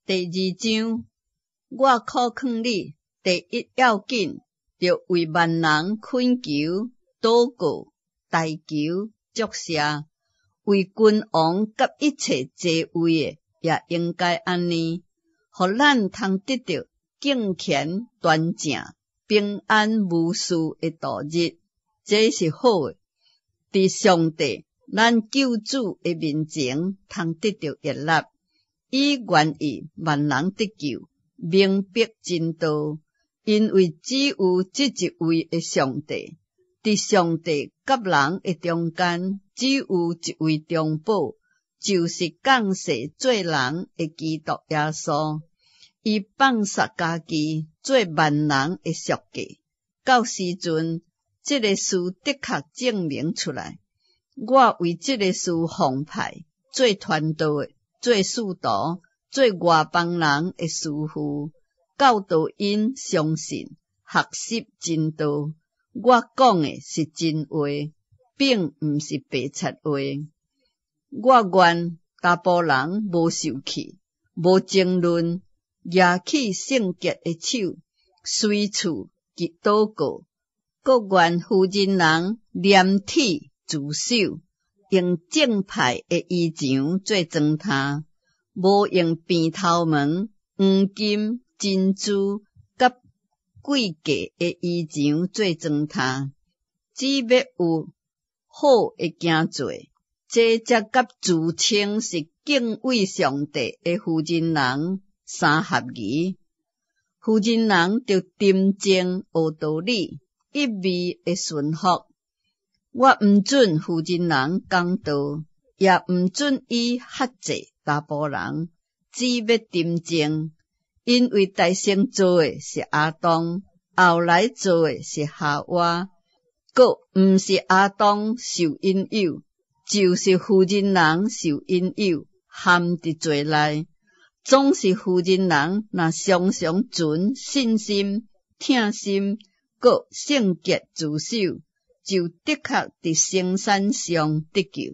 第二章，我苦勸你，第一要緊，著為萬人懇求、禱告、代求、祝謝，為君王佮一切坐位的，也應該按呢，予咱通得著敬虔端正、平安無事的度日，這是好的。佇上帝咱救主的面前，通得著悅納。伊願意萬人得救，明白真道，因為只有這一位的上帝，佇上帝佮人的中間，只有一位中保，就是降世做人的基督耶穌。伊放殺家己做萬人的贖價。到時陣，這个事的確證明出來。我為這个事奉派做傳道的，做使徒，做外邦人的師傅，教導𪜶相信、學習真道。我講的是真話，並毋是白賊話。我願查埔人無受氣，無爭論，舉起聖潔的手，隨處祈禱告。閣願婦人人廉體自守，用正派的衣裳做妝呔，無用辮頭毛、黃金、珍珠佮貴價的衣裳做妝呔，只欲有好的行做，這才佮自稱是敬畏上帝的婦人人相合宜。婦人人著沉靜學道理，一味的順服。我毋准婦人人講道，也毋准伊喝制查埔人，只欲沉靜，因為代先造的是亞當，後來造的是夏娃，閣毋是亞當受引誘，就是婦人人受引誘，陷佇罪內。總是婦人人若常常存信心、疼心，閣聖潔自守，就的確佇生產上得救。